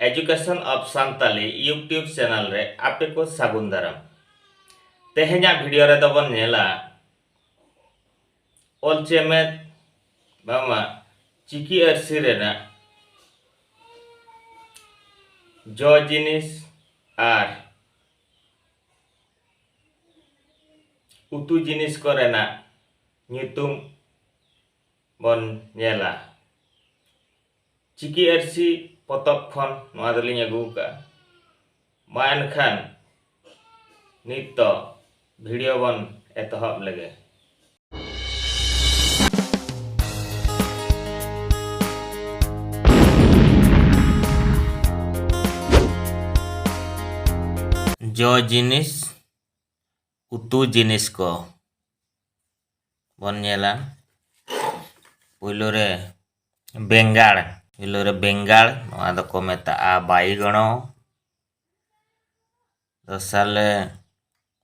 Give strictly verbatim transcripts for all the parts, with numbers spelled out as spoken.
Education of Santali YouTube channel ᱨᱮ ᱟᱯᱮ ᱠᱚ ᱥᱟᱹᱜᱩᱱ ᱫᱟᱨᱟᱢ᱾ ᱛᱮᱦᱮᱧᱟᱜ ᱵᱷᱤᱰᱤᱭᱳ ᱨᱮᱫᱚ ᱵᱚᱱ ᱧᱮᱞᱟ ᱚᱞ ᱪᱮᱢᱮᱫ ᱵᱟᱝᱢᱟ ᱪᱤᱠᱤ ᱟᱹᱨᱥᱤ ᱨᱮᱱᱟᱜ ᱡᱚ ᱡᱤᱱᱤᱥ ᱟᱨ ᱩᱛᱩ ᱡᱤᱱᱤᱥ ᱠᱚᱨᱮᱱᱟᱜ ᱧᱩᱛᱩᱢ ᱵᱚᱱ ᱧᱮᱞᱟ᱾ ᱪᱤᱠᱤ ᱟᱹᱨᱥᱤ ᱯᱚᱛᱚᱵ ᱠᱷᱚᱱ ᱱᱚᱣᱟ ᱫᱚᱞᱤᱧ ᱟᱹᱜᱩ ᱟᱠᱟᱫᱼᱟ᱾ ᱢᱟ ᱮᱱᱠᱷᱟᱱ ᱱᱤᱛ ᱫᱚ ᱵᱷᱤᱰᱤᱭᱳ ᱵᱚᱱ ᱮᱛᱚᱦᱚᱵ ᱞᱮᱜᱮ᱾ ᱡᱚ ᱡᱤᱱᱤᱥ, ᱩᱛᱩ ᱡᱤᱱᱤᱥ ᱠᱚ ᱵᱚᱱ ᱧᱮᱞᱟ᱾ ᱯᱳᱭᱞᱳ ᱨᱮ ᱵᱮᱸᱜᱟᱲ, ᱯᱳᱭᱞᱳ ᱨᱮ ᱵᱮᱸᱜᱟᱲ, ᱱᱚᱣᱟ ᱫᱚᱠᱚ ᱢᱮᱛᱟᱜᱼᱟ ᱵᱟᱭᱜᱚᱬᱚ᱾ ᱫᱚᱥᱟᱨ ᱨᱮ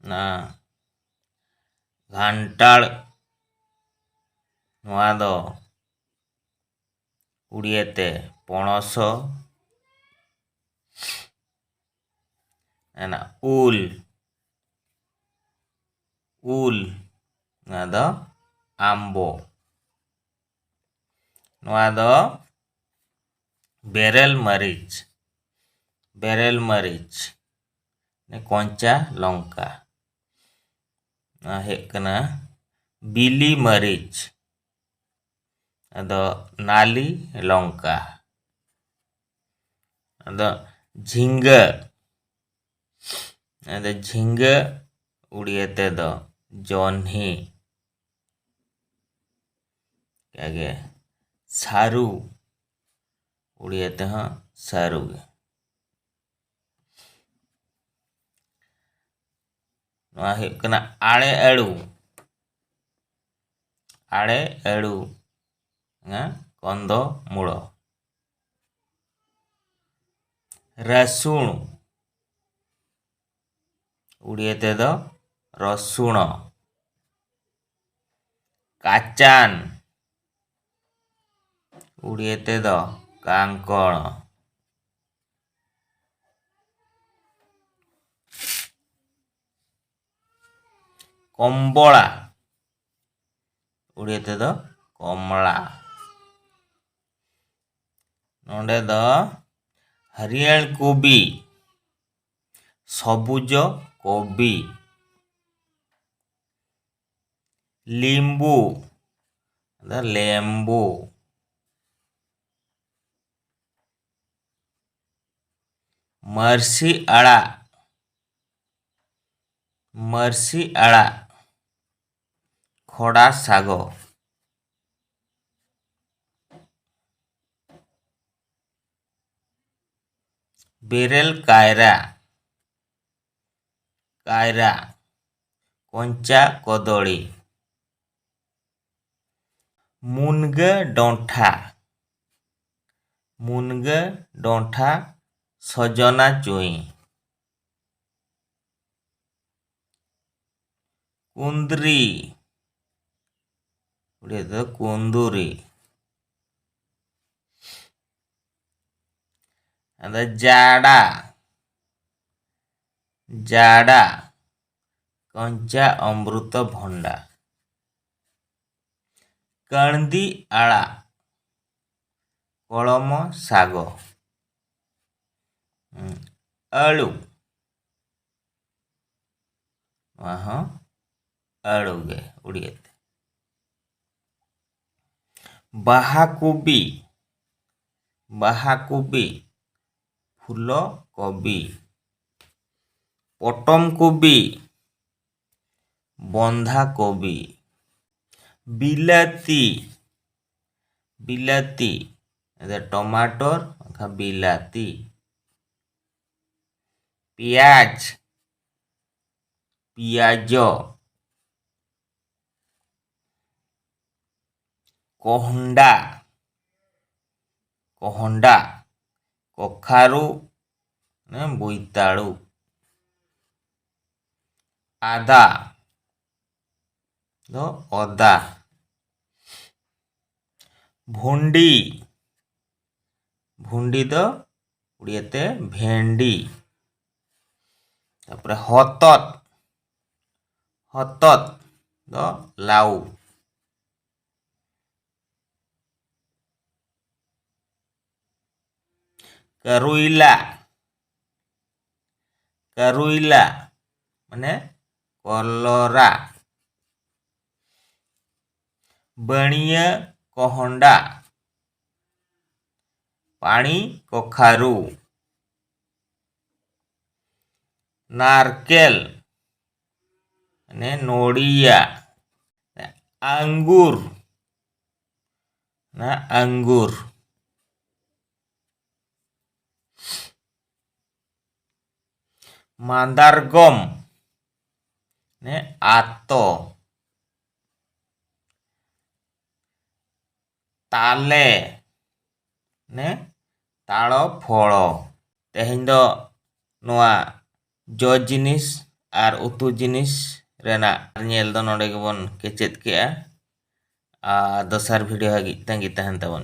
ᱚᱱᱟ ᱜᱷᱟᱱᱴᱟᱲ, ᱱᱚᱣᱟ ᱫᱚ ᱩᱲᱤᱭᱟᱹ ᱛᱮ ᱯᱚᱬᱚᱥᱚ᱾ ᱚᱱᱟ ᱩᱞ, ᱩᱞ, ᱱᱚᱣᱟ ᱫᱚ ᱟᱢᱵᱚ᱾ ᱱᱚᱣᱟ ᱫᱚ ᱵᱮᱨᱮᱞ ᱢᱟᱹᱨᱤᱪ, ᱵᱮᱨᱮᱞ ᱢᱟᱹᱨᱤᱪ, ᱠᱚᱧᱪᱟ ᱞᱚᱝᱠᱟ᱾ ᱱᱚᱣᱟ ᱦᱩᱭᱩᱜ ᱠᱟᱱᱟ ᱵᱤᱞᱤ ᱢᱟᱹᱨᱤᱪ, ᱟᱫᱚ ᱱᱟᱞᱤ ᱞᱚᱝᱠᱟ᱾ ᱟᱫᱚ ᱡᱷᱤᱸᱜᱟᱹ, ᱟᱫᱚ ᱡᱷᱤᱸᱜᱟᱹ ᱩᱲᱤᱭᱟᱹ ᱛᱮᱫᱚ ᱡᱚᱱᱦᱤ᱾ ᱚᱱᱠᱟᱜᱮ ᱥᱟᱹᱨᱩ, ᱩᱲᱤᱭᱟᱹ ᱛᱮᱦᱚᱸ ᱥᱟᱹᱨᱩ ᱜᱮ᱾ ᱱᱚᱣᱟ ᱦᱩᱭᱩᱜ ᱠᱟᱱᱟ ᱟᱲᱮ ᱟᱹᱲᱩ, ᱟᱲᱮ ᱟᱹᱲᱩ, ᱚᱱᱟ ᱠᱚᱱᱫᱚ ᱢᱩᱲᱚ᱾ ᱨᱟᱹᱥᱩᱱ, ᱩᱲᱤᱭᱟᱹ ᱛᱮᱫᱚ ᱨᱚᱥᱩᱬ᱾ ᱠᱟᱪᱟᱱ, ᱩᱲᱤᱭᱟᱹ ᱛᱮᱫᱚ ᱠᱟᱝᱠᱚᱲ᱾ ᱚᱢᱵᱚᱲᱟ, ᱩᱲᱤᱭᱟ ᱛᱮᱫᱚ ᱠᱚᱢᱲᱟ᱾ ᱱᱚᱰᱮ ᱫᱚ ᱦᱟᱹᱨᱭᱟᱹᱲ ᱠᱚᱵᱤ, ᱥᱚᱵᱩᱡ ᱠᱚᱵᱤ᱾ ᱞᱤᱢᱵᱩ, ᱟᱫᱚ ᱞᱮᱢᱵᱩ᱾ ᱢᱟᱹᱨᱥᱤ ᱟᱲᱟᱜ, ᱢᱟᱹᱨᱥᱤ ᱟᱲᱟᱜ, ᱠᱷᱚᱲᱟ ᱥᱟᱜᱚ᱾ ᱵᱮᱨᱮᱞ ᱠᱟᱭᱨᱟ, ᱠᱟᱭᱨᱟ, ᱠᱚᱧᱪᱟ ᱠᱚᱫᱚᱲᱤ᱾ ᱢᱩᱱᱜᱟᱹ ᱰᱚᱸᱴᱷᱟ, ᱢᱩᱱᱜᱟᱹ ᱰᱚᱸᱴᱷᱟ, ᱥᱚᱡᱚᱱᱟ ᱪᱩᱭ᱾ ᱠᱩᱸᱫᱽᱨᱤ, ᱩᱲᱤᱭᱟ ᱫᱚ ᱠᱩᱸᱫᱩᱨᱤ᱾ ᱟᱫᱚ ᱡᱟᱰᱟ, ᱡᱟᱰᱟ, ᱠᱚᱧᱪᱟ ᱚᱢᱨᱩᱛ ᱵᱷᱚᱱᱰᱟ᱾ ᱠᱟᱬᱫᱤ ᱟᱲᱟᱜ, ᱠᱚᱲᱚᱢᱚ ᱥᱟᱜᱚ᱾ ᱦᱩᱸ, ᱟᱹᱞᱩ, ᱱᱚᱣᱟ ᱦᱚᱸ ᱟᱹᱞᱩ ᱜᱮ ᱩᱲᱤᱭᱟ ᱛᱮ᱾ ᱵᱟᱦᱟ ᱠᱚᱵᱤ, ᱵᱟᱦᱟ ᱠᱚᱵᱤ, ᱯᱷᱩᱞᱚ ᱠᱚᱵᱤ᱾ ᱯᱚᱴᱚᱢ ᱠᱚᱵᱤ, ᱵᱚᱱᱫᱷᱟ ᱠᱚᱵᱤ᱾ ᱵᱤᱞᱟᱹᱛᱤ, ᱵᱤᱞᱟᱹᱛᱤ, ᱟᱫᱚ ᱴᱚᱢᱟᱴᱳᱨ, ᱵᱟᱝᱠᱷᱟᱱ ᱵᱤᱞᱟᱹᱛᱤ᱾ ᱯᱮᱸᱭᱟᱡᱽ, ᱯᱤᱭᱟᱡᱚ᱾ ᱠᱚᱦᱰᱟ, ᱠᱚᱦᱰᱟ, ᱠᱚᱠᱷᱟᱨᱩ, ᱢᱟᱱᱮ ᱵᱳᱭᱛᱟᱲᱩ᱾ ᱟᱫᱟ ᱫᱚ ᱚᱫᱟ᱾ ᱵᱷᱩᱸᱰᱤ, ᱵᱷᱩᱸᱰᱤ ᱫᱚ ᱩᱲᱤᱭᱟ ᱛᱮ ᱵᱷᱮᱱᱰᱤ᱾ ᱛᱟᱨᱯᱚᱨᱮ ᱦᱚᱛᱚᱫ, ᱦᱚᱛᱚᱫ ᱫᱚ ᱞᱟᱣ᱾ ᱠᱟᱨᱩᱭᱞᱟ, ᱠᱟᱨᱩᱭᱞᱟ ᱢᱟᱱᱮ ᱠᱚᱞᱚᱨᱟ᱾ ᱵᱟᱹᱲᱤᱭᱟᱹ ᱠᱚᱦᱚᱸᱰᱟ, ᱯᱟᱬᱤ ᱠᱚᱠᱷᱟᱨᱩ᱾ ᱱᱟᱨᱠᱮᱞ ᱢᱟᱱᱮ ᱱᱚᱲᱤᱭᱟ᱾ ᱟᱝᱜᱩᱨ, ᱚᱱᱟ ᱟᱝᱜᱩᱨ᱾ ᱢᱟᱫᱟᱨᱜᱚᱢ ᱢᱟᱱᱮ ᱟᱛᱚ᱾ ᱛᱟᱞᱮ ᱢᱟᱱᱮ ᱛᱟᱲᱚ ᱯᱷᱚᱲᱚ᱾ ᱛᱮᱦᱮᱧ ᱫᱚ ᱱᱚᱣᱟ ᱡᱚ ᱡᱤᱱᱤᱥ ᱟᱨ ᱩᱛᱩ ᱡᱤᱱᱤᱥ ᱨᱮᱱᱟᱜ ᱧᱮᱞ ᱫᱚ ᱱᱚᱰᱮ ᱜᱮᱵᱚᱱ ᱠᱮᱪᱮᱫ ᱠᱮᱜᱼᱟ᱾ ᱟᱨ ᱫᱚᱥᱟᱨ ᱵᱷᱤᱰᱤᱭᱳ ᱦᱟᱹᱵᱤᱡ ᱛᱟᱺᱜᱤ ᱛᱟᱦᱮᱱ ᱛᱟᱵᱚᱱ᱾